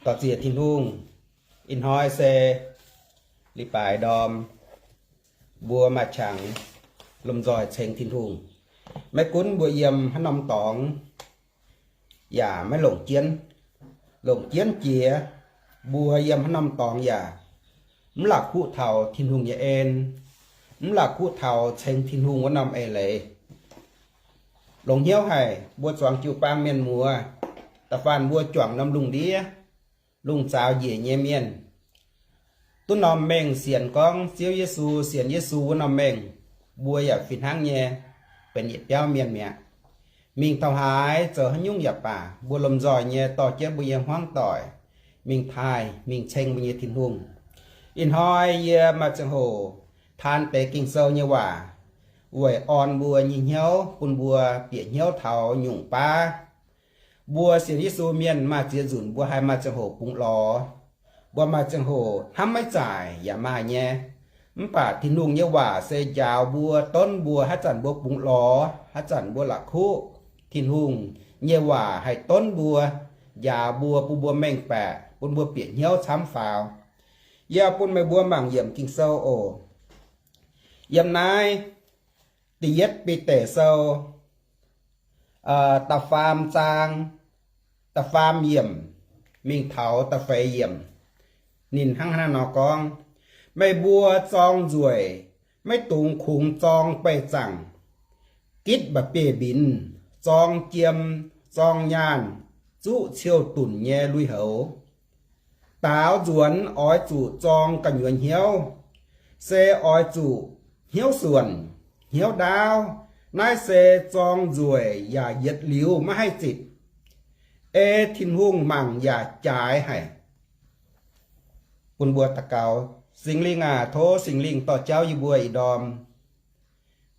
Dorh ziec Tin-Hungh. Ih hnoi se li baaix ndorm, mbuo maaih qangx lomh nzoih ceng Tin-Hungh. Maiv gunv mbuo yiem haaix norm dorngx yaac maiv longc jienv, longc jienv jiex, mbuo yiem haaix norm dorngx yaac mv la'kuqv taux Tin-Hungh nyei en, mv la'kuqv taux ceng Tin-Hungh wuov norm eix leiz. Longx hnyouv haic, mbuo zuangx jiu-baang mienh muoz, da'faanh mbuo juangc norm lungh ndiev, lungh zaaux njiec nyei mienh, duqv norm mengh sienx gorngv Ziouv Yesu, sienx Yesu wuov norm mengh, mbuo yaac fih hnangv nyei benx yietc biauv mienh mi'aqv. Mingh taux haaix, zoux haaix nyungc yaac baac, mbuo lomh nzoih nyei dorh jienv mbuo nyei hmuangv doic mingh taaih, mingh ceng mbuo nyei Tin-Hungh. Ih hnoi yie maaih ziangh hoc taan deix Ging-Sou nyei waac weic orn mbuo nyei hnyouv, bun mbuo bieqc hnyouv taux nyungc baav. Mbuo sienx Yesu mienh maaih ziex nzunc mbuo haih maaih ziangh hoc bungx lorz, mbuo maaih ziangh hoc hnamv maiv zaaic yaac maaih nyei. Mv baac Tin-Hungh nyei waac se njaaux mbuo, donv mbuo haaix zanc mbuo bungx lorz, haaix zanc mbuo la'kuqv, Tin-Hungh nyei waac haih donv mbuo, njaaux mbuo, bun mbuo mengh baeqc, bun mbuo bieqc hnyouv camv faaux. Yie bun meih mbuo mangc yiemc Ging-Sou oc. Yiem naaiv da'yietv Bide Sou, da'faam zaang, da'faam yiemc mingh taux da'feix yiemc, ninh hnangv naaiv nor gorngv, Meih mbuo zorng nzueic, maiv dungx kungx zorng beih zaangc. Gitv mba'bieiv mbinx, zorng jiem, zorng nyaanh, zuqv ciou-dunc nyei lui-houx. Daaux nzuonx oix zuqc zorng gu'nyuoz hnyouv, se oix zuqc hnyouv suonc, hnyouv ndaauv. Naaiv se zorng nzueic yaac yietc liuz maiv haih zitc. Ei Tin-Hungh mangc yaac jaaix haic. Bun mbuo daux gaux. Singx Lingh aac, tov Singx Lingh dorh jauv yie mbuo ih ndorm,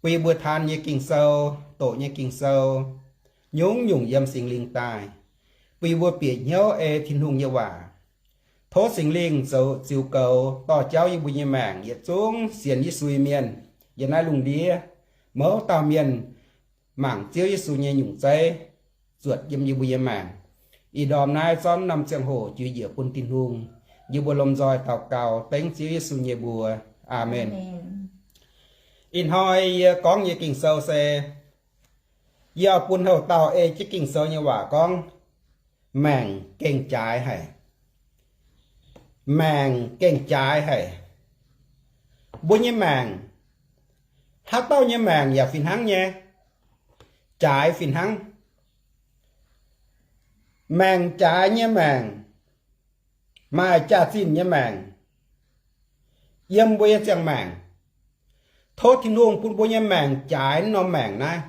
bun yie mbuo taan nyei Ging-Sou, doqc nyei Ging-Sou, nyungc-nyungc yiem Singx Lingh daaih, bun yie mbuo bieqc hnyouv ei Tin-Hungh nyei waac. Tov Singx Lingh zoux ziux goux dorh jauv yie mbuo nyei maengc, yietc zungv sienx Yesu nyei mienh yiem naaiv lungh ndiev, mouz dauh mienh mangc Ziouv Yesu nyei nyungc zeiv zuotc yiem yie mbuo nyei maengc. Ih ndorm naaiv zorqv norm ziangh hoc jiex njiec bun Tin-Hungh. Yie mbuo lomh nzoih daux gaux dengv Ziouv Yesu nyei mbuox. Aamen. Ih hnoi yie gorngv nyei Ging-Sou se, yie bun houh dauh ei jienv Ging-Sou nyei waac gorngv, maengc gengh jaaix haic. Maengc gengh jaaix haic. Mbuo nyei maengc, haaix dauh nyei maengc yaac fih hnangv nyei, jaaix fih hnangv. Maengc jaaix nyei maengc maaih jaax-zinh nyei maengc yiem mbuo nyei ziangh maengc. Tov Tin-Hungh bun mbuo nyei maengc jaaix norm maengc naaiv,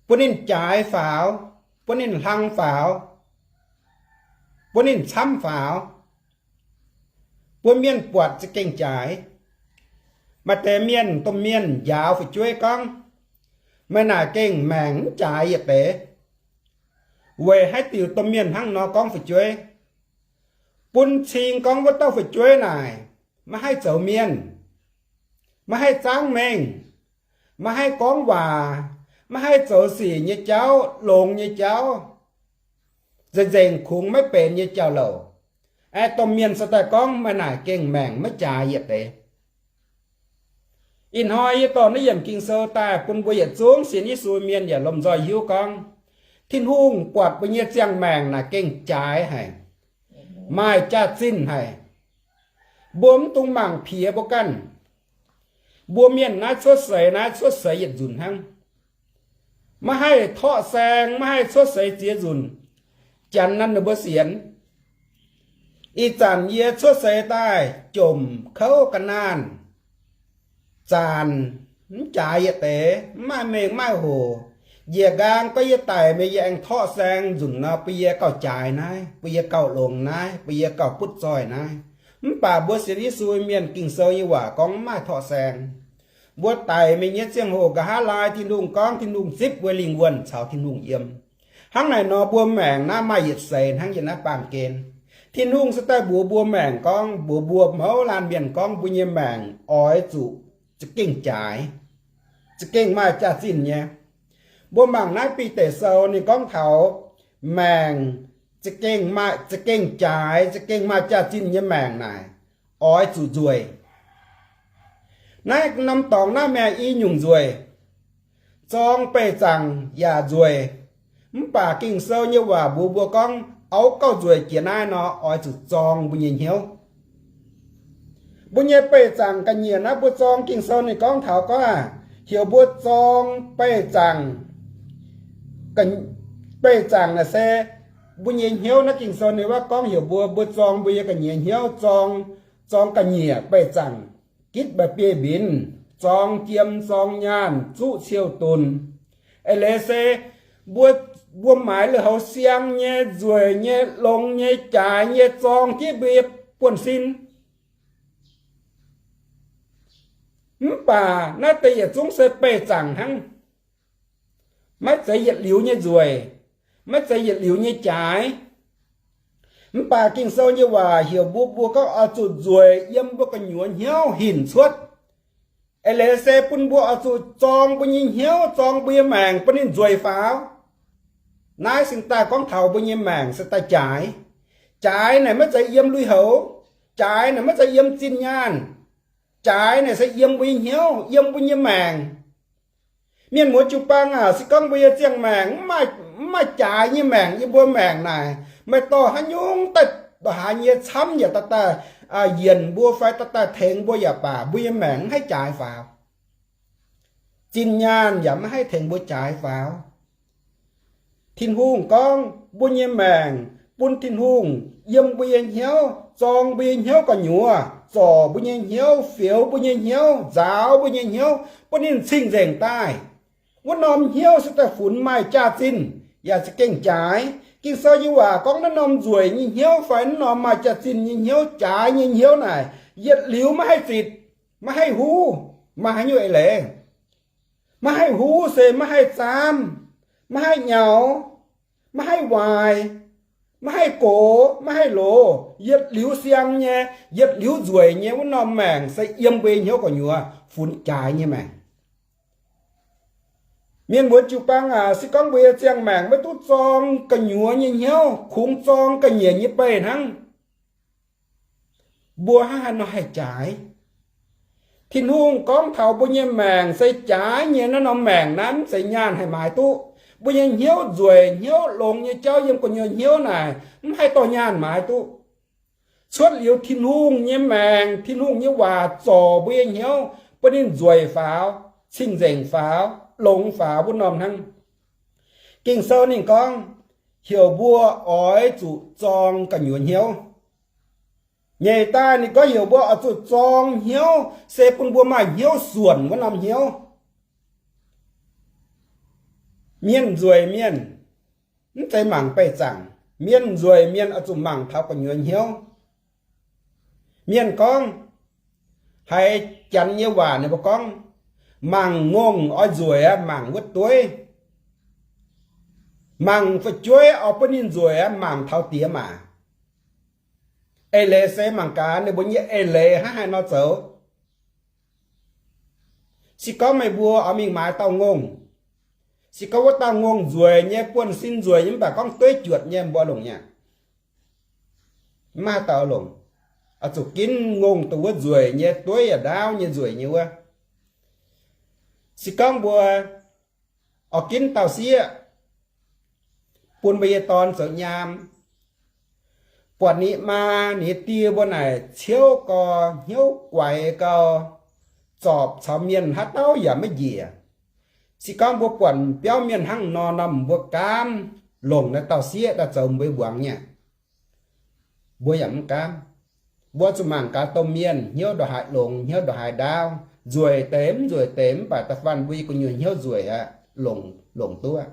bun ninh jaaix faaux, bun ninh hlang faaux, bun ninh camv faaux. Mbuo mienh buatc za'gengh jaaix. Maaih deix mienh, domh mienh njaaux fu'jueiv gorngv, meih naaic gengh maengc mv jaaix yietc deix. Weic haaix diuc domh mienh hnangv nor gorngv fu'jueiv? Bun cing gorngv wuov dauh fu'jueiv naaic maiv haih zoux mienh, maiv haih zaangv mengh, maiv haih gorngv waac, maiv haih zoux sic nyei jauv, longx nyei jauv, nzengc-nzengc kungx maiv benx nyei jauv-louc. Aeqv, domh mienh se daaih gorngv meih naaic gengh maengc maiv jaaix yietc deix. Ih hnoi yie dorh naaiv yiemc Ging-Sou daaih bun mbuo yietc zungv sienx Yesu mienh yaac lomh nzoih hiuv gorngv, Tin-Hungh buatc mbuo nyei ziangh maengc naaic gengh jaaix haic, maaih jaax-zinh haic. Mbuo mv dungx mangc piex mbuo ganh. Mbuo mienh naaiv cuotv seix naaiv cuotv seix yietc nzunc hnangv. Maiv haih torqv saeng, maiv haih cuotv seix ziex nzunc. Janx naaiv ninh mbuo sienx. Ih zanc yie cuotv seix daaih jomc kouv ga'naanh, zanc mv jaaix yietc deix, mv maaih mengh maaih hoc. Njiec nqaang gorngv yie daic meih, yie aengx torqv saeng nzunc nor, bun yie gauh jaaix naaiv, bun yie gauh longx naaiv, bun yie gauh butv zoih naaiv. Mv baac mbuo sienx Yesu mienh Ging-Sou nyei waac gorngv mv maaih torqv saeng. Mbuo daic mingh nyei ziangh hoc nqa'haav laai Tin-Hungh gorngv Tin-Hungh zipv mbuo lingh wuonh caux Tin-Hungh yiem. Hnangv naaic nor mbuo maengc naaiv maaih yietc seix hnangv yiem naaiv baamh gen. Tin-Hungh se daaih mbuox mbuo maengc gorngv, mbuox mbuo mouz laanh mienh gorngv mbuo nyei maengc oix zuqc za'gengh jaaix, za'gengh maaih jaax-zinh nyei. Mbuo mangc naaiv Bide Sou ninh gorngv taux maengc za'gengh maaih, za'gengh jaaix, za'gengh maaih jaax-zinh nyei maengc naaic, oix zuqc nzueic. Naaiv norm dorngx naaiv maengx i nyungc nzueic, zorng beih zaangc yaac nzueic. Mv baac Ging-Sou nyei waac mbuox mbuo gorngv, auv gauh nzueic jiex naaiv nor, oix zuqc zorng mbuo nyei hnyouv. Mbuo nyei beih zaangc ga'nyiec naaiv mbuo zorng, Ging-Sou ninh gorngv taux gorngv aah, heuc mbuo zorng beih zaangc. Beih zaangc naaic se mbuo nyei hnyouv. Naaiv Ging-Sou ninh waac gorngv heuc mbuo, mbuo zorng mbuo nyei ga'nyiec hnyouv, zorng, zorng ga'nyiec beih zaangc, gitv mba'biei mbinx, zorng jiem, zorng nyaanh, zuqv ciou dunx. Eix leiz se mbuo, mbuo maaiz lui-houx siang nyei, nzueic nyei, longx nyei, jaaix nyei, zorng jienv mbuo nyei buonv-sin. Mv baac naaiv deix yietc zungv se beih zaangc hnangv, maiv zeiz yietc liuz nyei nzueic, maiv zeiz yietc liuz nyei jaaix. Mv baac Ging-Sou nyei waac heuc mbuo, mbuo gorngv oix zuqc nzueic yiem mbuo gu'nyuoz hnyouv hinc cuotv. Eix leiz se bun mbuo oix zuqc zorng mbuo nyei hnyouv, zorng mbuo nyei maengc bun ninh nzueic faaux. Naaiv cingx daaih gorngv taux mbuo nyei maengc se daaih jaaix. Jaaix naaic maiv zeiz yiem lui-houx. Jaaix naaic maiv zeiz yiem zinh nyaanh. Jaaix naaic se yiem mbuo nyei hnyouv, yiem mbuo nyei maengc. Mienh muoz jiu-baang aac, se gorngv mbuo nyei ziangh maengc mv maaih, mv maaih jaaix nyei maengc yiem mbuo maengc naaic, meih dorh haaix nyungc daaih, da'haaix nyei camv yaac daaih, daaih yienc mbuo fai daaih, daaih tengx mbuo yaac baac, mbuo nyei maengc mv haih jaaix faaux. Zinh nyaanh yaac maiv haih tengx mbuo jaaix faaux. Tin-Hungh gorngv mbuo nyei maengc bun Tin-Hungh yiem mbuo nyei hnyouv, zorng mbuo nyei hnyouv gu'nyuoz, zorc mbuo nyei hnyouv, fioux mbuo nyei hnyouv, nzaaux mbuo nyei hnyouv, bun ninh cing-nzengc daaih. Wuov norm hnyouv se daaih funx maaih jaax-zinh yaac za'gengh jaaix. Ging-Sou nyei waac gorngv naaiv norm nzueic nyei hnyouv fai naaiv norm maaih jaax-zinh nyei hnyouv, jaaix nyei hnyouv naaic, yietc liuz maiv haih zitc, maiv haih huv, maaih haaix nyungc eix leiz? Maiv haih huv se maiv haih zaamv, maiv haih nyaux, maiv haih waaic, maiv haih gox, maiv haih loz. Yietc liuz siang nyei, yietc liuz nzueic nyei wuov norm maengc se yiem mbuo nyei hnyouv gu'nyuoz funx jaaix nyei maengc. Mienh muoz jiu-baang aac, se gorngv mbuo nyei ziangh maengc maiv duqv zorng gu'nyuoz nyei hnyouv, kungx zorng ga'nyiec nyei beih hnangv, mbuo hnangv haaix nor haih jaaix? Tin-Hungh gorngv taux mbuo nyei maengc se jaaix nyei naaiv norm maengc naaiv mv zeiz nyaanh haih maaiz duqv. Mbuo nyei hnyouv nzueic, hnyouv longx nyei jauv yiem gu'nyuoz hnyouv naaic mv haih dorh nyaanh maaiz duqv. Cuotv liuz Tin-Hungh nyei maengc, Tin-Hungh nyei waac zorc mbuo nyei hnyouv, bun ninh nzueic faaux, cing-nzengc faaux, longx faaux wuov norm hnangv. Ging-Sou ninh gorngv, heuc mbuo oix zuqc zorng gu'nyuoz hnyouv. Nyeic daaih ninh gorngv heuc mbuo oix zuqc zorng hnyouv, se bun mbuo maaih hnyouv suonc wuov norm hnyouv. Mienh nzueic mienh mv zeiz mangc beih zaangc. Mienh nzueic mienh oix zuqc mangc taux gu'nyuoz hnyouv. Mienh gorngv, haiz Janx nyei waac ninh mbuo gorngv, mangc ngongh oix nzueic aqv, mangc wuov dueiv. Mangc fu'jueiv oix bun ninh nzueic aqv, mangc taux diex maac. Eix leiz se mangc gaax ninh mbuo nyei eix leiz hnangv haaix nor zoux. Se gorngv meih mbuo oix mingh maaiz dauh ngongh, se gorngv wuov dauh ngongh nzueic nyei, buonv-sin nzueic nyei, mv baac gorngv dueiv juotc nyei, mbuo longc nyei aqv? Maiv maaih dauh longc. Oix zuqc ginv ngongh dongh wuov nzueic nyei, dueiv yaac ndaauv nyei, nzueic nyei wuov. Se gorngv mbuo oix ginv dauh sieqv bun mbuo nyei dorn zoux nyaam, buatc ninh maa ninh die mbuo naaic ciouv gau, hnyouv guaix gau, zorpc caux mienh haaix dauh yaac maiv njiec. Se gorngv mbuo buatc biauv mienh hnangv nor, nor mbuo gaamv longc naaiv dauh sieqv daaih zoux mbuo nyei mbuangz nyei aqv? Mbuo yaac mv gaamv. Mbuo zuqc mangc gaax domh mienh hnyouv ndongc haaix longx, hnyouv ndongc haaix ndaauv, nzueic deix mv nzueic deix, mv baac da'faanh mbuo nyei gu'nyuoz hnyouv nzueic aqv, longc, longc duqv.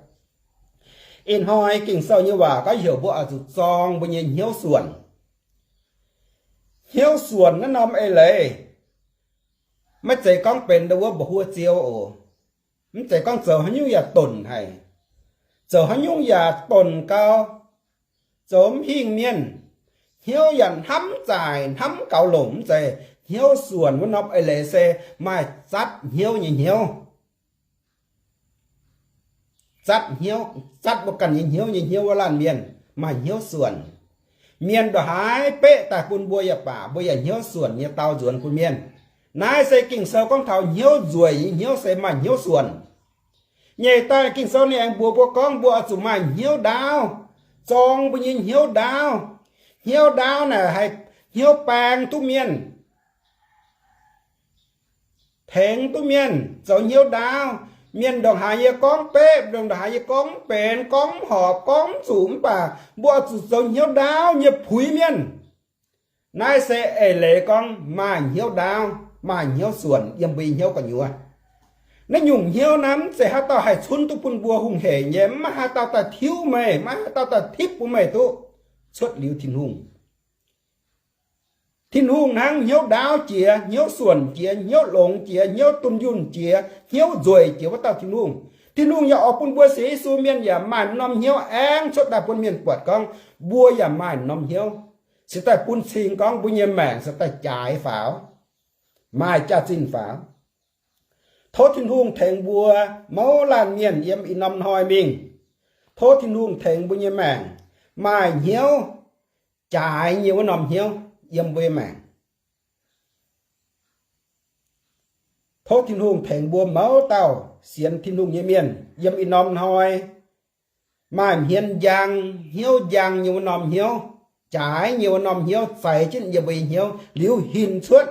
Ih hnoi Ging-Sou nyei waac gorngv heuc mbuo oix zuqc zorng mbuo nyei hnyouv suonc. Hnyouv suonc naaiv norm eix leiz maiv zeiz gorngv benx ndau wuov mba'huo ziou oc. Mv zeiz gorngv zoux haaix nyungc yaac donc haic, zoux haaix nyungc yaac donc gau, zoux mv hingh mienh, hnyouv yaac hnamv zaaic hnamv gaux longc, mv zeiz. Hnyouv suonc wuov norm eix leiz se maaih zatv hnyouv nyei hnyouv. Zatv hnyouv, zatv mbuo ganh nyei hnyouv nyei hnyouv wuov laanh mienh. maaih hnyouv suonc. Mienh ndongc haaix beqv daaih bun mbuo yaac baac, mbuo yaac hnyouv suonc nyei dau nzuonx bun mienh. Naaiv se Ging-Sou gorngv taux hnyouv nzueic nyei hnyouv se maaih hnyouv suonc. Nyeic daaih Ging-Sou ninh aengx mbuox mbuo gorngv mbuo oix zuqc maaih hnyouv ndaauv, zorng mbuo nyei hnyouv ndaauv. Hnyouv ndaauv naaic haih hnyouv baeng duqv mienh, tengx duqv mienh zoux hnyouv ndaauv. Mienh ndongc haaix yie gorngv beqv, mienh ndongc haaix yie gorngv mv benx, gorngv mv horpc, gorngv mv zuqc, mv baac mbuo oix zuqc zoux hnyouv ndaauv nyei puix mienh. Naaiv se eix leiz gorngv maaih hnyouv ndaauv, maaih hnyouv suonc yiem mbuo nyei hnyouv gu'nyuoz. Naaiv nyungc hnyouv naaiv mv zeiz haaix dauh haih cunv duqv bun mbuo hungh heic nyei, mv maaih haaix dauh daaih tiuv meih, mv maaih haaix dauh daaih tipv bun meih duqv cuotv liuz Tin-Hungh. Tin-Hungh hnangv hnyouv ndaauv jiex, hnyouv suonc jiex, hnyouv longx jiex, hnyouv dunh yunh jiex, hnyouv nzueic jiex wuov dauh Tin-Hungh. Tin-Hungh yaac oix bun mbuo sienx Yesu mienh yaac maaih norm hnyouv aengx cuotv daaih bun mienh buatc gorngv mbuo yaac maaih norm hnyouv, cingx daaih bun cing gorngv mbuo nyei maengc cingx daaih jaaix faaux, maaih jaax-zinh faaux. Tov Tin-Hungh tengx mbuo mouz laanh mienh yiem ih norm hnoi mingh. Tov Tin-Hungh tengx mbuo nyei maengc maaih hnyouv jaaix nyei wuov norm hnyouv yiem mbuo nyei maengc. Tov Tin-Hungh tengx mbuo mouz dauh sienx Tin-Hungh nyei mienh yiem ih norm hnoi maaih hmien njang, hnyouv njang nyei wuov norm hnyouv, jaaix nyei wuov norm hnyouv zeix jienv yiem mbuo nyei hnyouv liuz hinc cuotv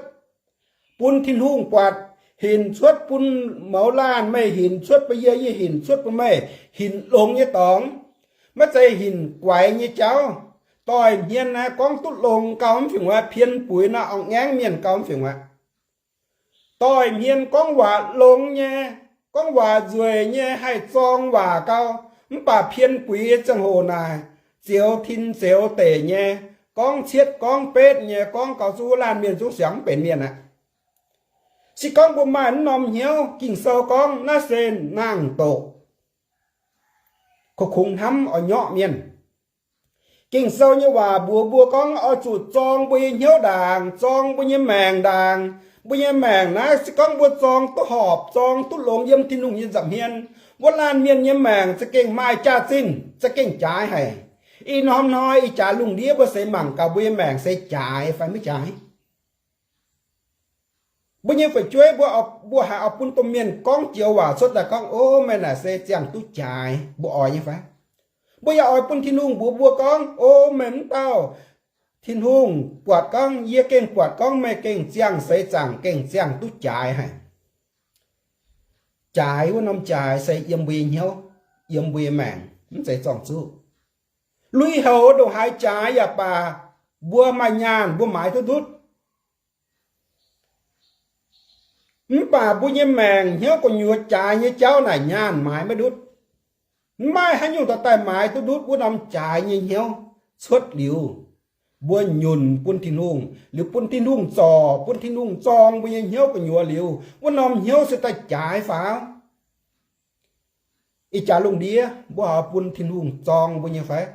bun Tin-Hungh buatc, hinc cuotv bun mouz laanh meih, hinc cuotv bun yie, yie hinc cuotv bun meih, hinc longx nyei dorngx, maiv zeiz hinc guaix nyei jauv. Doix-hmien naaiv gorngv duqv longx gauh mv fingx aqv, pien buix naaiv orn-ngaengv mienh gauh mv fingx aqv. Doix-hmien gorngv waac longx nyei, gorngv waac nzueic nyei, haih zorng waac gau, mv baac pien buix ziangh hoc naaic, zioux tin zioux deic nyei, gorngv cietv gorngv betv nyei, gorngv gauh zuqc wuov laanh mienh zungv siangx mv benx mienh aqv. Se gorngv mbuo maaih mv norm hnyouv, Ging-Sou gorngv naaiv se nangh doqc, kungx hnamv oix nyorqv mienh. Ging-Sou nyei waac mbuox mbuo gorngv oix zuqc zorng mbuo nyei hnyouv ndaangc, zorng mbuo nyei maengc ndaangc. Mbuo nyei maengc naaiv se gorngv mbuo zorng duqv horpc, zorng duqv longx yiem Tin-Hungh nyei nza'hmien, wuov laanh mienh nyei maengc za'gengh maaih jaax-zinh, za'gengh jaaix haic. Ih norm hnoi ih jaax lungh ndiev mbuo seix mangc gaax mbuo nyei maengc se jaaix fai maiv jaaix. Mbuo nyei fu'jueiv mbuo, mbuo haiz oix bun domh mienh gorngv joux waac cuotv daaih gorngv, O, meih naaic se ziangh duqv jaaix, mbuo oix nyei fai? Mbuo yaac oix bun Tin-Hungh mbuox mbuo gorngv, O, meih mv dauh, Tin-Hungh buatc gorngv, yie gengh buatc gorngv meih gengh ziangh seix zaangc, gengh ziangh duqv jaaix haic. Jaaix wuov norm jaaix se yiem mbuo nyei hnyouv, yiem mbuo nyei maengc, mv zeiz zorng-zuqv. Lui-houx ndongc haaix jaaix yaac baac, mbuo maaih nyaanh mbuo maaiz duqv ndutv. Mv baac mbuo nyei maengc hnyouv gu'nyuoz jaaix nyei jauv naaic nyaanh maaiz maiv ndutv. Mv maaih haaix nyungc dorh daaih maaiz duqv ndutv wuov norm jaaix nyei hnyouv cuotv liuz, mbuo nyunc bun Tin-Hungh, liuz bun Tin-Hungh zorc, bun Tin-Hungh zorng mbuo nyei hnyouv gu'nyuoz liuz, wuov norm hnyouv se daaih jaaix faaux. Ih jaax lungh ndiev mbuo oix bun Tin-Hungh zorng mbuo nyei fai?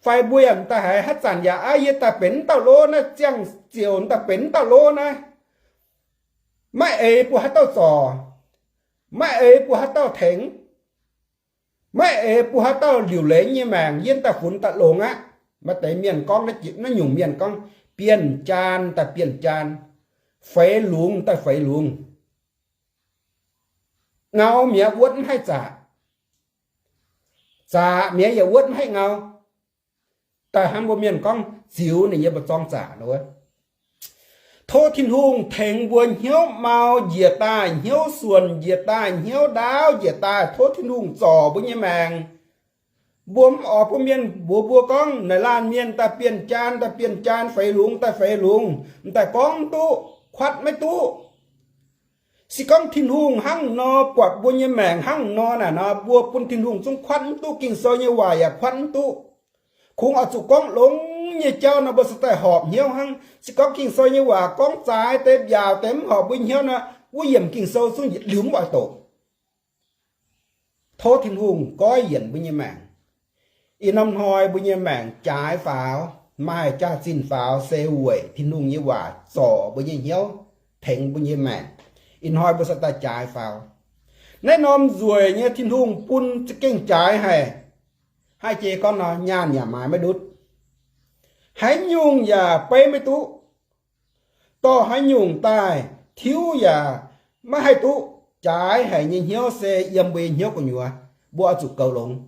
Fai mbuo yaac m'daaih haiz haaix zanc yaac, Aav, yie daaih benx m'dauh lov naaiv, ziangh ziouc m'daaih benx m'dauh lov naaiv, maiv eix bun haaix dauh zorc, maiv eix bun haaix dauh tengx, maiv eix bun haaix dauh liuc leiz nyei maengc, yie daaih funx daaih longx aqv. Maaih deix mienh gorngv, naaiv nyungc mienh gorngv, bienh jaan daaih bienh jaan, feix lungz daaih feix lungz. Ngau mi'aqv, wuotv mv haih zaqc. Zaqc mi'aqv, yaac wuotv mv haih ngau. Daaih hnangv mbuo mienh gorngv ziux ninh nyei mbu'zorng zaqc nor wuov. Tov Tin-Hungh tengx mbuo hnyouv mau njiec daaih, hnyouv suonc njiec daaih, hnyouv ndaauv njiec daaih. Tov Tin-Hungh zorc mbuo nyei maengc. Mbuo mv oix bun mienh mbuox mbuo gorngv naaic laanh mienh daaih bienh jaan daaih bienh jaan, feix lungz daaih feix lungz, m'daaih gorngv mv duqv, kuatv maiv duqv. Se gorngv Tin-Hungh hnangv nor buatc mbuo nyei maengc hnangv nor naaic nor, mbuo bun Tin-Hungh zungv kuatv mv duqv, Ging-Sou nyei waac yaac kuatv mv duqv. Kungx oix zuqc gorngv longx nyei jauv nor, mbuo se daaih horpc hnyouv hnangv. Se gorngv Ging-Sou nyei waac gorngv zaaix deix mbiaauc deix mv horpc mbuo hnyouv nor, wuov yiemc Ging-Sou zungv liuz mv oix doqc. Tov Tin-Hungh goiv yienc mbuo nyei maengc. Ih norm hnoi mbuo nyei maengc jaaix faaux, maaih jaax-zinh faaux, se weic Tin-Hungh nyei waac zorc mbuo nyei hnyouv, tengx mbuo nyei maengc. Ih hnoi mbuo se daaih jaaix faaux. Naaiv norm nzueic nyei Tin-Hungh bun za'gengh jaaix haic. Naaiv jiex gorngv nor, nyaanh yaac maaiz maiv ndutv, haaix nyungc yaac beiv maiv duqv. Dorh haaix nyungc daaih tiuv yaac maiv haih duqv. Jaaix haic nyei hnyouv se yiem mbuo nyei hnyouv gu'nyuoz, mbuo oix zuqc goux longx.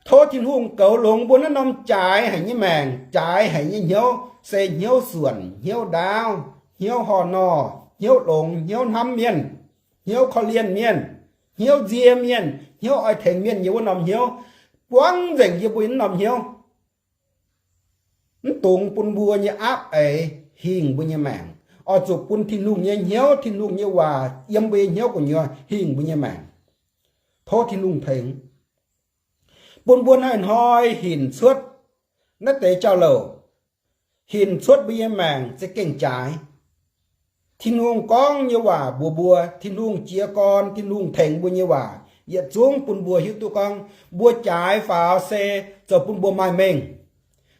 Tov Tin-Hungh goux longx mbuo naaiv norm jaaix haic nyei maengc, jaaix haic nyei hnyouv, se hnyouv suonc, hnyouv ndaauv, hnyouv horh nor, hnyouv longx, hnyouv hnamv mienh, hnyouv korv-lienh mienh, hnyouv nzie mienh, hnyouv oix tengx mienh nyei wuov norm hnyouv, buangv nzengc yie mbuo naaiv norm hnyouv. Mv dungx bun mbuo nyei aapv eix hingh mbuo nyei maengc. Oix zuqc bun Tin-Hungh nyei hnyouv, Tin-Hungh nyei waac yiem mbuo nyei hnyouv gu'nyuoz hingh mbuo nyei maengc. Tov Tin-Hungh tengx bun mbuo hnoi-hnoi hinc cuotv naaiv deix jauv-louc, hinc cuotv mbuo nyei maengc za'gengh jaaix. Tin-Hungh gorngv nyei waac mbuox mbuo, Tin-Hungh jiez gorn, Tin-Hungh tengx mbuo nyei waac yietc zungv bun mbuo hiuv duqv gorngv mbuo jaaix faaux se zoux bun mbuo maaih mengh.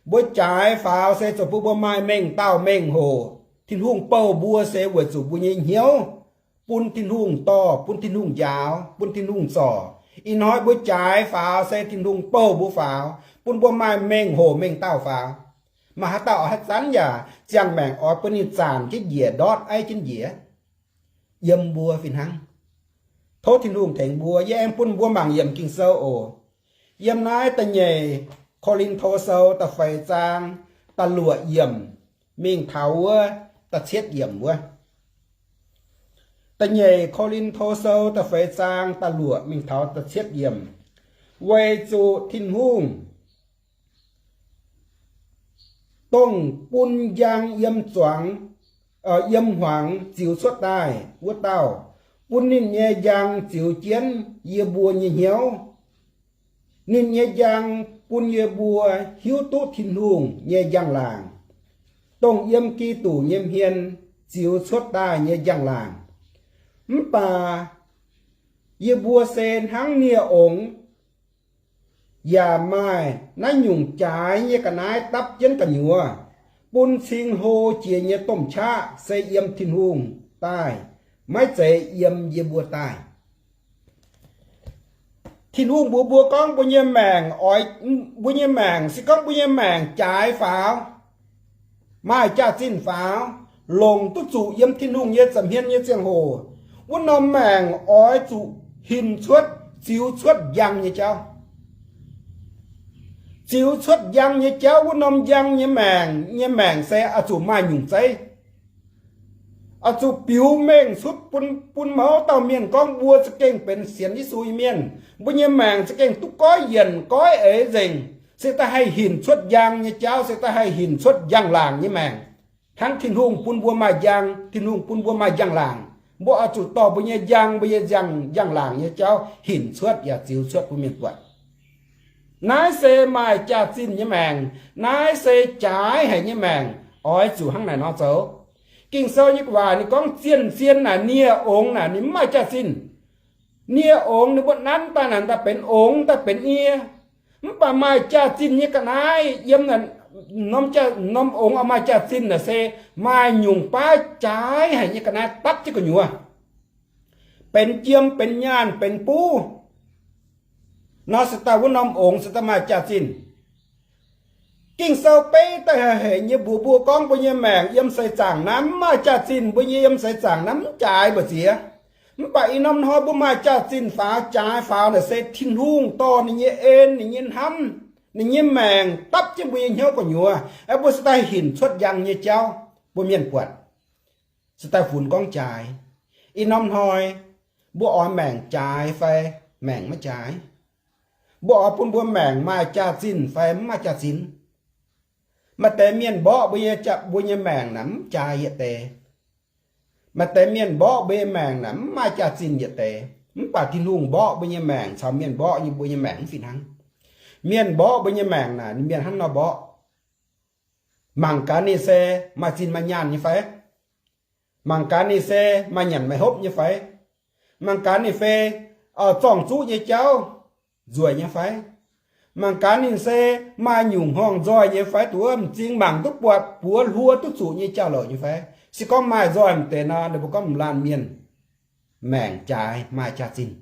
Mbuo jaaix faaux se zoux bun mbuo maaih mengh dauh mengh hoc. Tin-Hungh bouh mbuo se weic zuqc mbuo nyei hnyouv bun Tin-Hungh dorh, bun Tin-Hungh njaaux, bun Tin-Hungh zorc. Ih hnoi mbuo jaaix faaux se Tin-Hungh bouh mbuo faaux, bun mbuo maaih mengh hoc mengh dauh faaux. Maaih haaix dauh oix haaix zanc yaac ziangh maengc oix bun ninh zanc jienv njiec, ndortv aiv jienv njiec, yiem mbuo fih hnangv. Tov Tin-Hungh tengx mbuo. Yie aengx bun mbuo mangc yiemc Ging-Sou oc. Yiem naaiv da'nyeic Ko^lin^to Sou da'feix zaang da'luoqc yiemc mingh taux wuov da'cietv yiemc wuov. Da'nyeic Ko^lin^to Sou da'feix zaang da'luoqc mingh taux da'cietv yiemc. Weic zuqc Tin-Hungh dongh bun njang yiem zuangx, yiem hmuangx ziux cuotv daaih wuov dauh, bun ninh nyei njang ziux jienv yie mbuo nyei hnyouv. Ninh nyei njang bun yie mbuo hiuv duqv Tin-Hungh nyei njang-laangc, dongh yiem Giduc nyei hmien ziux cuotv daaih nyei njang-laangc. Mv baac yie mbuo se hnangv nie-ongx, yaac maaih naaiv nyungc jaaix nyei ga'naaiv dapv jienv gu'nyuoz, bun cing-hlo jiex nyei domh qaqv se yiem Tin-Hungh daaih, maiv zeiz yiem yie mbuo daaih. Tin-Hungh mbuox mbuo gorngv mbuo nyei maengc oix, mbuo nyei maengc se gorngv mbuo nyei maengc jaaix faaux, maaih jaax-zinh faaux, longc duqv zuqc yiem Tin-Hungh nyei nza'hmien nyei ziangh hoc, wuov norm maengc oix zuqc hinc cuotv, ziux cuotv njang nyei jauv. Ziux cuotv njang nyei jauv, wuov norm njang nyei maengc, nyei maengc se oix zuqc maaih nyungc zeiv, oix zuqc biux mengh cuotv bun, bun mouz dauh mienh gorngv mbuo za'gengh benx sienx Yesu nyei mienh. Mbuo nyei maengc za'gengh duqv goiv yienc goiv eix nzengc, se da'haih hinc cuotv njang nyei jauv, se da'haih hinc cuotv njang-laangc nyei maengc. Hnangv Tin-Hungh bun mbuo maaih njang, Tin-Hungh bun mbuo maaih njang-laangc, mbuo oix zuqc dorh mbuo nyei njang, mbuo nyei njang, njang-laangc nyei jauv hinc cuotv yaac ziux cuotv bun mienh buatc. Naaiv se maaih jaax-zinh nyei maengc. Naaiv se jaaix haic nyei maengc. Oix zuqc hnangv naaic nor zoux. Ging-Sou nyei waac ninh gorngv zien-zien naaic nie-ongx naaic ninh mv maaih jaax-zinh. Nie-ongx ninh mbuo nanv daaih naaic daaih benx ongx, daaih benx nie. Mv baac maaih jaax-zinh nyei ga'naaiv yiem, norm ongx oix maaih jaax-zinh naaic se maaih nyungc baav jaaix haic nyei ga'naaiv dapv jienv gu'nyuoz, benx jiem, benx nyaanh, benx buv. Nor se daaih wuov norm ongx se daaih maaih jaax-zinh. Ging-Sou beiv daaih haic haic nyei mbuox mbuo gorngv mbuo nyei maengc yiem seix zaangc naaiv mv maaih jaax-zinh, mbuo nyei yiem seix zaangc naaiv mv jaaix mbu'ziex. Mv baac ih norm hnoi mbuo maaih jaax-zinh faaux, jaaix faaux naaic se Tin-Hungh dorh ninh nyei en, ninh nyei hnamv, ninh nyei maengc dapv jienv mbuo nyei hnyouv gu'nyuoz, mbuo se daaih hinc cuotv njang nyei jauv bun mienh buatc, se daaih funx gorngv jaaix. Ih norm hnoi mbuo oix maengc jaaix fai maengc maiv jaaix? Mbuo oix bun mbuo maengc maaih jaax-zinh fai mv maaih jaax-zinh? Maaih deix mienh mborqv mbuo nyei, mbuo nyei maengc naaic mv jaaix yietc deix. Maaih deix mienh mborqv mbuo nyei maengc naaic mv maaih jaax-zinh yietc deix. Mv baac Tin-Hungh mborqv mbuo nyei maengc caux mienh mborqv nyei mbuo nyei maengc mv fih hnangv. Mienh mborqv mbuo nyei maengc naaic, mienh hnangv nor mborqv. Mangc gaax ninh se maaih zinh maaih nyaanh nyei fai? Mangc gaax ninh se maaih nyanc maaih hopv nyei fai? Mangc gaax ninh fai zorng-zuqv nyei jauv nzueic nyei fai? Mangc gaax ninh se maaih nyungc hnorngh nzoih nyei fai? Duqv m'zing mangc duqv buatc, buoz hluo duqv zuqc nyei jauv-louc nyei fai? Se gorngv maaih nzoih m'deix nor, ninh mbuo gorngv m'laanh mienh maengc jaaix maaih jaax-zinh.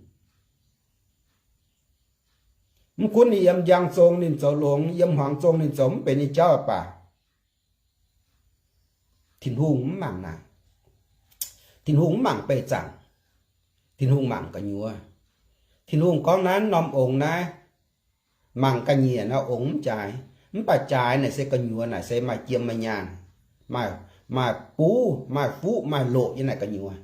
Mv gunv ninh yiem njang zong ninh zoux longx, yiem hmuangx zong ninh zoux mv benx nyei jauv baac, Tin-Hungh mv mangc naaic. Tin-Hungh mv mangc beih zaangc. Tin-Hungh mangc gu'nyuoz. Tin-Hungh gorngv naaiv norm ongx naaiv, mangc ga'nyiec naaiv ongx mv jaaix, mv baac jaaix naaic se gu'nyuoz, naaic se maaih jiem maaih nyaanh, maaih, maaih buv maaih fuqv maaih loqc nyei naaic gu'nyuoz.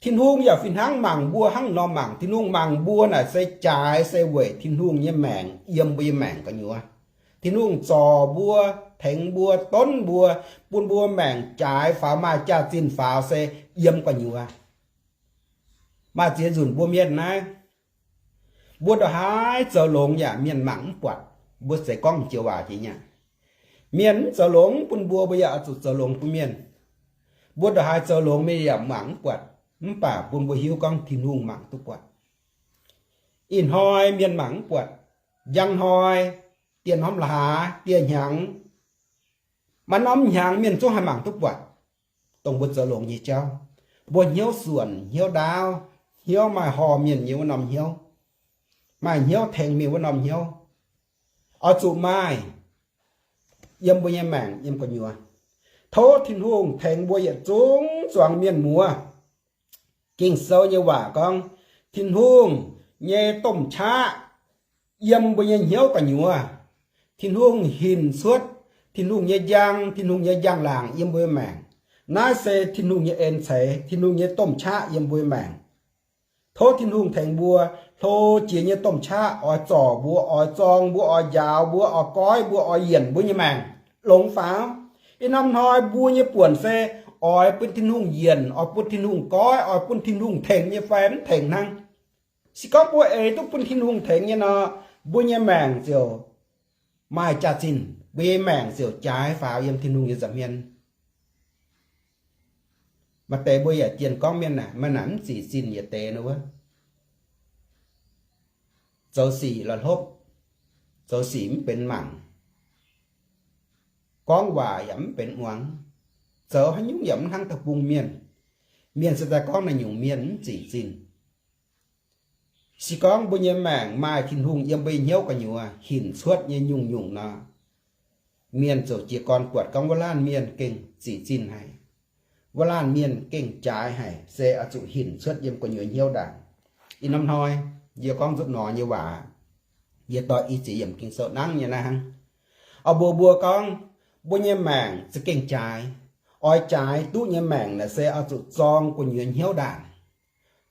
Tin-Hungh yaac fih hnangv mangc mbuo hnangv nor mangc. Tin-Hungh mangc mbuo naaic se jaaix, se weic Tin-Hungh nyei maengc yiem mbuo nyei maengc gu'nyuoz. Tin-Hungh zorc mbuo, tengx mbuo, donv mbuo, bun mbuo maengc jaaix faaux, maaih jaax-zinh faaux se yiem gu'nyuoz. Maaih ziex nzunc mbuo mienh naaiv, mbuo ndongc haaix zoux longx yaac mienh mangc mv buatc. Mbuo se gorngv joux waac jiex nyei aqv. Mienh mv zoux longx bun mbuo, mbuo yaac oix zuqc zoux longx bun mienh. Mbuo ndongc haaix zoux longx mienh yaac mangc mv buatc, mv baac bun mbuo hiuv gorngv Tin-Hungh mangc duqv buatc. Ih hnoi mienh mangc mv buatc, njang hnoi, dieh norm la'haax, dieh hnyangx, maaih norm hnyangx mienh zungv haih mangc duqv buatc dongh mbuo zoux longx nyei jauv. Mbuo hnyouv suonc, hnyouv ndaauv, hnyouv maaih horh mienh nyei wuov norm hnyouv, maaih hnyouv tengx mienh wuov norm hnyouv, oix zuqc maaih yiem mbuo nyei maengc yiem gu'nyuoz. Tov Tin-Hungh tengx mbuo yietc zungv zuangx mienh muoz. Ging-Sou nyei waac gorngv, Tin-Hungh nyei domh qaqv yiem mbuo nyei hnyouv gu'nyuoz. Tin-Hungh hinc cuotv Tin-Hungh nyei njang, Tin-Hungh nyei njang-laangc yiem mbuo nyei maengc. Naaiv se Tin-Hungh nyei en ceix, Tin-Hungh nyei domh qaqv yiem mbuo nyei maengc. Tov Tin-Hungh tengx mbuo, hlo jiex nyei domh qaqv oix zorc mbuo, oix zorng mbuo, oix njaaux mbuo, oix goiv mbuo, oix yienc mbuo nyei maengc longx faaux. Ih norm hnoi mbuo nyei buonc se oix bun Tin-Hungh yienc, oix bun Tin-Hungh goiv, oix bun Tin-Hungh tengx nyei fai mv tengx hnangv. Se gorngv mbuo eix duqv bun Tin-Hungh tengx nyei nor, mbuo nyei maengc ziouc maaih jaax-zinh, mbuo nyei maengc ziouc jaaix faaux yiem Tin-Hungh nyei nza'hmien. Maaih deix mbuo yaac jienh gorngv mienh naaic, meih naaic mv zic zinh yietc deix nor wuov. Zoux sic la'hlopv, zoux sic mv benx mangc, gorngv waac yaac mv benx muangx, zoux haaix nyungc yaac mv hnangv deic-bung mienh. Mienh se daaih gorngv naaiv nyungc mienh mv zic zinh. Se gorngv mbuo nyei maengc maaih Tin-Hungh yiem mbuo nyei hnyouv gu'nyuoz hinc cuotv nyei nyungc-nyungc nor, mienh ziouc jiez gorn buatc gorngv wuov laanh mienh gengh zic zinh haic, wuov laanh mienh gengh jaaix haic, se oix zuqc hinc cuotv yiem gu'nyuoz hnyouv ndaangc. Ih norm hnoi yie gorngv nzutv nor nyei waac, yie dorh i ziex yiemc Ging-Sou nangv nyei naaiv hnangv. Oix mbuox mbuo gorngv, mbuo nyei maengc za'gengh jaaix. Oix jaaix duqv nyei maengc naaic se oix zuqc zorng gu'nyuoz hnyouv ndaangc,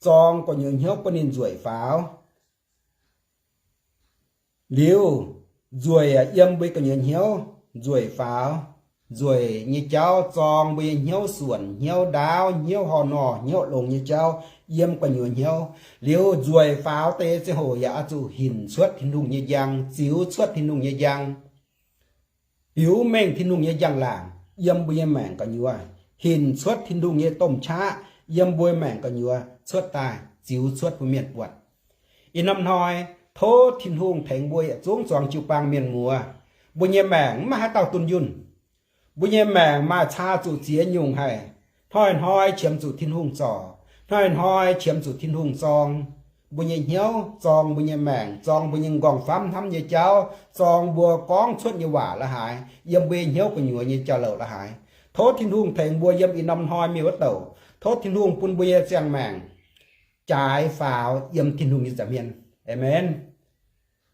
zorng gu'nyuoz hnyouv bun ninh nzueic faaux. Liuz, nzueic yaac yiem mbuo gu'nyuoz hnyouv nzueic faaux. Nzueic nyei jauv zorng mbuo nyei hnyouv suonc, hnyouv ndaauv, hnyouv horh nor, hnyouv longx nyei jauv yiem gu'nyuoz hnyouv. Liuz nzueic faaux deix ziangh hoc yaac oix zuqc hinc cuotv Tin-Hungh nyei njang, ziux cuotv Tin-Hungh nyei njang, biux mengh Tin-Hungh nyei njang-laangc yiem mbuo nyei maengc gu'nyuoz, hinc cuotv Tin-Hungh nyei domh qaqv yiem mbuo maengc gu'nyuoz cuotv daaih ziux cuotv bun mienh buatc. Ih norm hnoi, tov Tin-Hungh tengx mbuo yietc zungv zuangx jiu-baang mienh muoz. Mbuo nyei maengc mv maaih haaix dauh dunh yunh. Mbuo nyei maengc maaih caa zuqc ziex nyungc haic. Hnoi-hnoi qiemx zuqc Tin-Hungh zorc, hnoi-hnoi qiemx zuqc Tin-Hungh zorng mbuo nyei hnyouv, zorng mbuo nyei maengc, zorng mbuo nyei nqorngv-famv hnamv nyei jauv, zorng mbuo gorngv cuotv nyei waac la'haaix, yiem mbuo nyei hnyouv gu'nyuoz nyei jauv-louc la'haaix. Tov Tin-Hungh tengx mbuo yiem ih norm hnoi mingh wuov douc. Tov Tin-Hungh bun mbuo nyei ziangh maengc jaaix faaux yiem Tin-Hungh nyei nza'hmien. Aamen.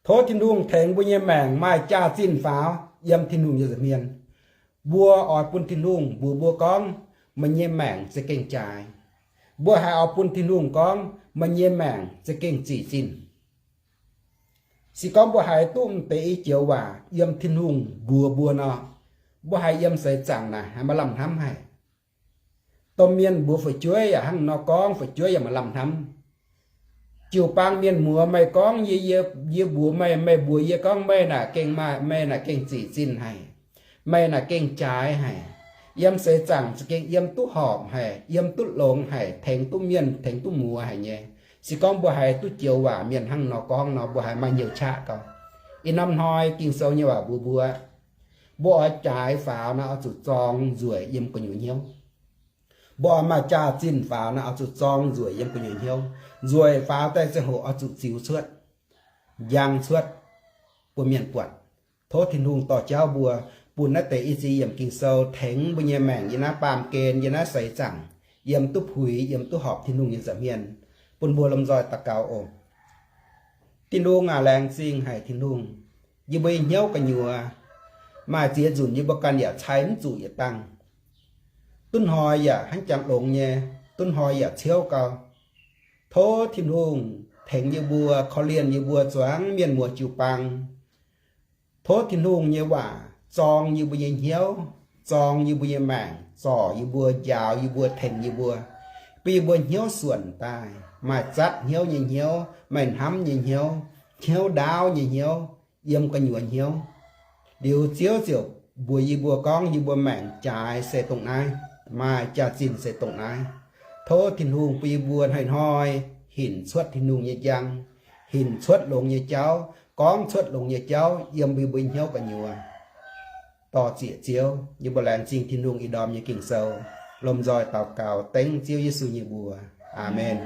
Tov Tin-Hungh tengx mbuo nyei maengc maaih jaax-zinh faaux yiem Tin-Hungh nyei nza'hmien. Mbuo oix bun Tin-Hungh mbuox mbuo gorngv, meih nyei maengc za'gengh jaaix. Mbuo haiz oix bun Tin-Hungh gorngv, meih nyei maengc za'gengh zic zinh. Se gorngv mbuo haiz duqv m'deix i joux waac yiem Tin-Hungh mbuox mbuo nor, mbuo haiz yiem seix zaangc naaic haiz maaih lamh hnamv haic. Domh mienh mbuox fu'jueiv yaac hnangv nor gorngv, fu'jueiv yaac maaih lamh hnamv. Jiu-baang mienh muoz, meih gorngv yie, yie, yie mbuox meih, meih mbuox yie gorngv meih naaic gengh maaih, meih naaic gengh zic zinh haic, meih naaic gengh jaaix haic. Yiem seix zaangc za'gengh yiem duqv horpc haic, yiem duqv longx haic, tengx duqv mienh, tengx duqv muoz haic nyei. Se gorngv mbuo haiz duqv joux waac mienh hnangv nor gorngv nor, mbuo haiz maaih nyouc qaqv gau. Ih norm hnoi Ging-Sou nyei waac mbuox mbuo, mbuo oix jaaix faaux naaic oix zuqc zorng nzueic yiem gu'nyuoz hnyouv. Mbuo oix maaih jaax-zinh faaux naaic oix zuqc zorng nzueic yiem gu'nyuoz hnyouv. Nzueic faaux daaih ziangh hoc oix zuqc ziux cuotv, njang cuotv, bun mienh buatc. Tov Tin-Hungh dorh jauv mbuo, bun naaiv deix i ziex yiemc Ging-Sou tengx mbuo nyei maengc yiem naaiv baamh gen, yiem naaiv seix zaangc, yiem duqv puix, yiem duqv horpc Tin-Hungh nyei nza'hmien, bun mbuo lomh nzoih daux gaux oc. Tin-Hungh aac, laengz zingh haic Tin-Hungh, yie mbuo nyei hnyouv gu'nyuoz, maaih ziex nzunc yie mbuo ganh yaac cai mv zuqc yietc dangh. Duqv hnoi yaac hnangv jangx longx nyei, duqv hnoi yaac ciouv gau. Tov Tin-Hungh tengx yie mbuo, korv-lienh yie mbuo zuangx mienh muoz jiu-baang. Tov Tin-Hungh nyei waac zorng yie mbuo nyei hnyouv, zorng yie mbuo nyei maengc, zorc yie mbuo, njaaux yie mbuo, tengx yie mbuo, bun yie mbuo hnyouv suonc daaih, maaih zatv hnyouv nyei hnyouv, maaih hnamv nyei hnyouv, hnyouv ndaauv nyei hnyouv, yiem gu'nyuoz hnyouv. Liuz Ziouv ziouc mbuox yie mbuo gorngv yie mbuo maengc jaaix se dongh naaiv, maaih jaax-zinh se dongh naaiv. Tov Tin-Hungh bun yie mbuo hnoi-hnoi hinc cuotv Tin-Hungh nyei njang, hinc cuotv longx nyei jauv, gorngv cuotv longx nyei jauv yiem yie mbuo hnyouv gu'nyuoz. Dorh ziec Ziouv, yie mbuo laengz zingh Tin-Hungh ih ndorm nyei Ging-Sou, lomh nzoih daux gaux dengv Ziouv Yesu nyei mbuox. Aamen.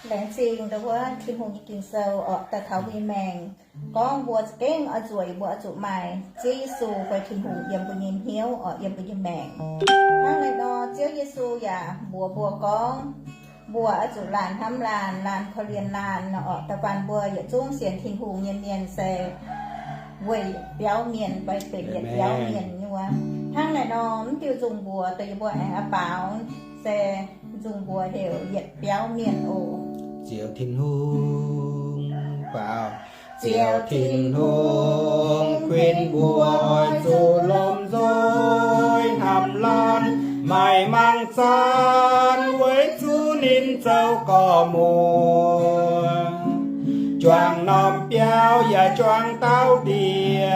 Laengz zingh wuov Tin-Hungh nyei Ging-Sou orqc, daaih taux mbuo nyei maengc gorngv mbuo za'gengh oix nzueic, mbuo oix zuqc maaih Ziouv Yesu fai Tin-Hungh yiem mbuo nyei hnyouv orqc, yiem mbuo nyei maengc. Hnangv naaiv nor, Ziouv Yesu yaac mbuox mbuo gorngv, mbuo oix zuqc laanh hnamv laanh, laanh korv-lienh laanh orqc. Da'faanh mbuo yietc zungv sienx Tin-Hungh nyei mienh se weic biauv mienh fai benx yietc biauv mienh nyei wuov. Hnangv naaiv nor, mv diuh nzungh mbuox dongh yie mbuo aengx oix baaux se nzungh mbuox heuc yietc biauv mienh oc. Ziouv Tin-Hungh baaux, Ziouv Tin-Hungh kuinx mbuo oix zuqc lomh nzoih hnamv laanh, maaih mangc zaanv weic zuqc ninh zoux gorx-muoz. Juangc norm biauv yaac juangc dauh ndie,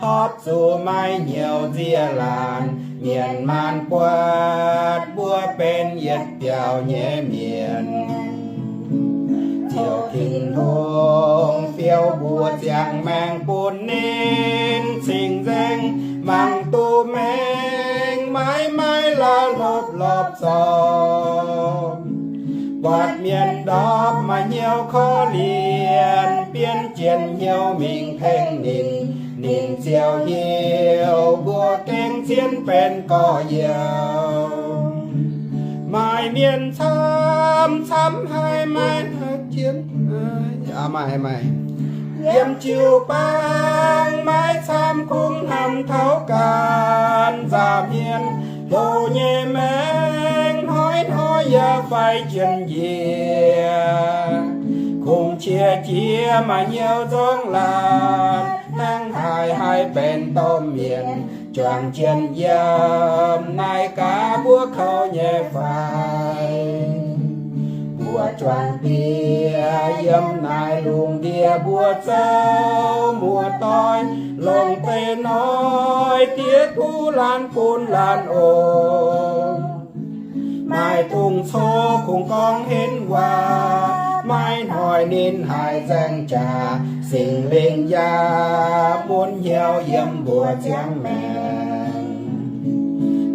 horpc zuqc maaih hnyouv nzie laanh, mienh maanc buatc mbuo benx yietc biauv nyei mienh. Ziouv Tin-Hungh fiou mbuo ziangh maengc bun ninh cing-nzengc, mangc duqv mengh maiv maaih la'lopc lopc zorc. Buatc mienh ndorpc maaih hnyouv korv-lienh, bienv jien hnyouv mingh tengx ninh, ninh ziouc heuc mbuo gengh zien benx gorx-youz. Maaih mienh camv camv haic, maaih jien, maaih, maaih yiem jiu-baang, maaih camv kungx hnamv taux ganh nza'hmien, hlo nyei maengc hnoi-hnoi yaac faix jien njiec. Kungx qiex jiez maaih hnyouv nzorng laanh, hnangv haaix haih benx domh mienh, juangc jien yiem naaiv gaax mbuo kouv nyei fai? Mbuo juangc ndie yiem naaiv lungh ndiev mbuo zoux muoz-doic, longc deix noic diev duqv laanh bun laanh oc. Maaih dungz coqv kungx gorngv henv waac, maiv hnoi ninh haiz nzaeng jaax, Singx Lingh yaac mun hnyouv yiem mbuo ziangh maengc.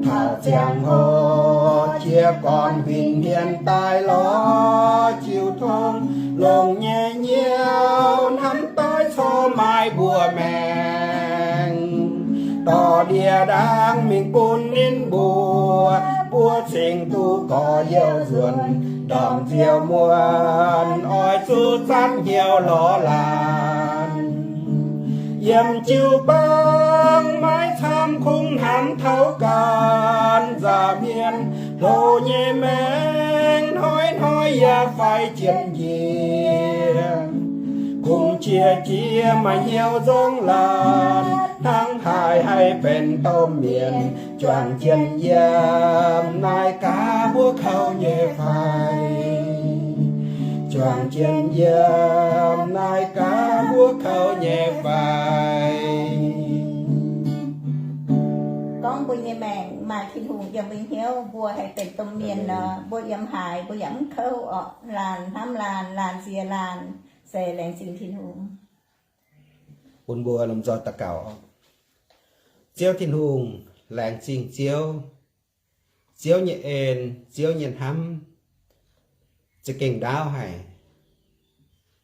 Taux ziangh hoc jiez gorn huin hmien daaih lorz jiu tong, longc nyei hnyouv hnamv doix corc maaih mbuo maengc. Dorh ndie-ndaangv mingh bun ninh mbuo, mbuo cingx duqv gorx-youz nzuonx, ndorm nziouv muonc oix zuqc zanc hnyouv lorz laanh. Yiem jiu-baang maiv camv kungx hnamv taux ganh nza'hmien, hlo nyei maengc hnoi-hnoi yaac faix jien njiec. Kungx qiex jiez maaih hnyouv nzorng laanh, hnangv haaix haih benx domh mienh, juangc jien yiem naaiv gaax mbuo kouv nyei fai? Juangc jien yiem naaiv gaax mbuo kouv nyei fai? Gorngv mbuo nyei maengc Maaih Tin-Hungh yiem mbuo hnyouv, mbuo haih benx domh mienh nor, mbuo yiem haaix mbuo yaac mv kouv orqc. Laanh hnamv laanh, laanh ziex laanh, se laengz zingh Tin-Hungh. Bun mbuo lomh nzoih daux gaux. Ziouv Tin-Hungh, laengz zingh Ziouv. Ziouv nyei en, Ziouv nyei hnamv za'gengh ndaauv haic.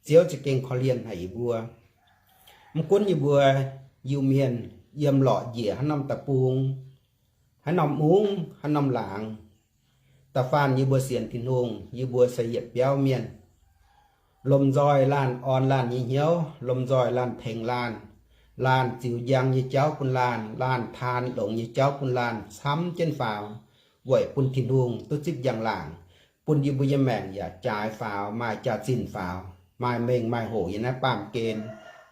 Ziouv za'gengh korv-lienh haic yie mbuo. Mv gunv yie mbuo Iu-Mienh yiem lorqc njiec haaix norm deic-bung, haaix norm mungv, haaix norm laangz, da'faanh yie mbuo sienx Tin-Hungh, yie mbuo se yietc biauv mienh. Lomh nzoih laanh orn laanh nyei hnyouv, lomh nzoih laanh tengx laanh, laanh ziux njang nyei jauv bun laanh, laanh taan longx nyei jauv bun laanh camv jienv faaux, weic bun Tin-Hungh duqv zipv njang-laangc, bun yie mbuo nyei maengc yaac jaaix faaux, maaih jaax-zinh faaux, maaih mengh maaih hoc yiem naaiv baamh gen.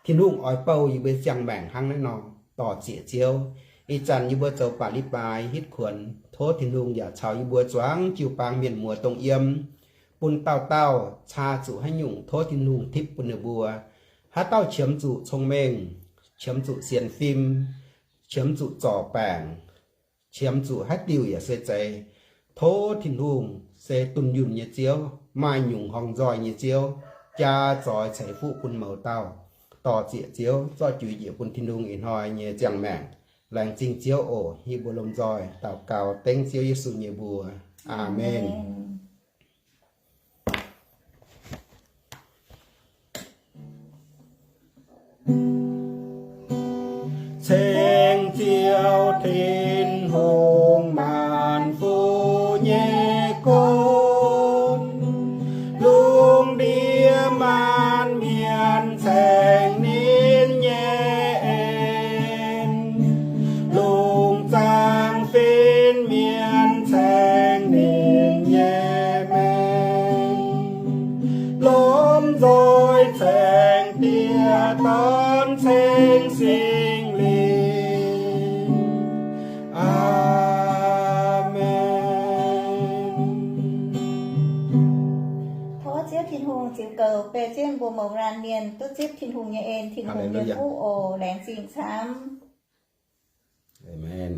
Tin-Hungh oix bouh yie mbuo nyei ziangh maengc hnangv naaiv nor. Dorh zieqc Ziouv. Ih zanc yie mbuo zoux baac li-baaix hitv kuonx, tov Tin-Hungh yaac caux yie mbuo zuangx jiu-baang mienh muoz dongh yiem, bun dauh dauh caa zuqc haaix nyungc tov Tin-Hungh tipv bun ninh mbuo. Haaix dauh qiemx zuqc cong-mengh, qiemx zuqc sienx fim, qiemx zuqc zorc baengc, qiemx zuqc haaix diuh yaac se zeiz, tov Tin-Hungh se dunh yunh nyei Ziouv, maaih nyungc horngh nzoih nyei Ziouv, jaa zoix ceix fuqv bun mouz dauh. Dorh zieqc Ziouv, zorqv juix njiec bun Tin-Hungh ih hnoi nyei ziangh maengc. Laengz zingh Ziouv oc. Yie mbuo lomh nzoih daux gaux dengv Ziouv Yesu nyei mbuox. Aamen. Ceng Ziouv Tin-Hungh maanc fuqv nyei gunv, lungh ndiev maanc mienh ceng ninh nyei en, lungh zaangc fin-mienh ceng ninh nyei mengh. Lomh nzoih ceng Diex, Dorn, ceng Singx Lingh. Aamen. Tov Ziouv Tin-Hungh ziux goux beiv jienv mbuo mouz laanh mienh duqv zipv Tin-Hungh nyei en, Tin-Hungh nyei fuqv oc. Laengz zingh camv. Aamen.